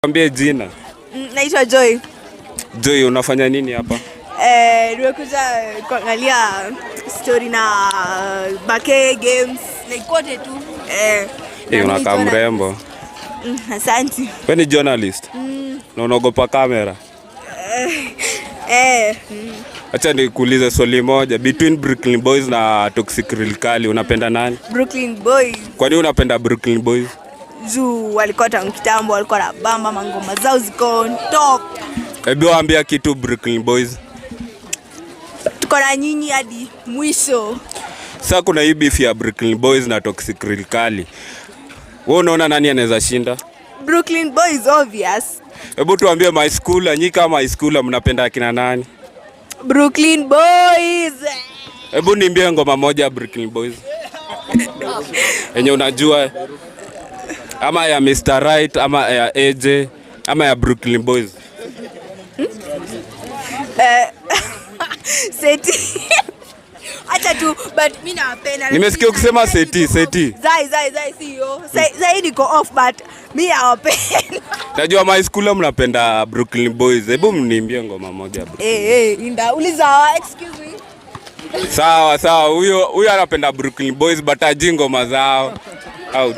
Ambie jina. Naitwa Joy. Joy, unafanya nini hapa? Nimekuja kuangalia story na Bake Games, like kote tu. Eh, na mimi unakaa mrembo. Asante. Wewe ni journalist? Na unaogopa kamera? Eh. Acha nikuulize swali moja. Between Brooklyn Boys na Toxic Lyrikali, unapenda nani? Brooklyn Boys. Kwa nini unapenda Brooklyn Boys? Juu walikuwa tangu kitambo walikuwa na bamba, mangoma zao ziko on top. Hebu waambia kitu Brooklyn Boys. Tuko na nyinyi hadi mwisho. Sasa kuna hii beef ya Brooklyn Boys na Toxic Lyrikali. Wewe unaona nani anaweza shinda? Brooklyn Boys, obvious. Hebu tuambie my schooler, nyi kama my schooler mnapenda akina nani? Brooklyn Boys. Hebu niimbie ngoma moja ya Brooklyn Boys yenye unajua, ama ya Mr. Right, ama ya AJ, ama ya Brooklyn Boys. Seti. Acha tu, but mi nawapenda. Nimesikia ukisema seti, seti. Zai zai zai sio. Zai zai niko off, but mi nawapenda. Najua my schooler mnapenda Brooklyn Boys. Hebu mniimbie ngoma moja ya Brooklyn. Eh, inda uliza, excuse me. Sawa sawa, huyo huyo anapenda Brooklyn Boys but hajui ngoma zao. Out.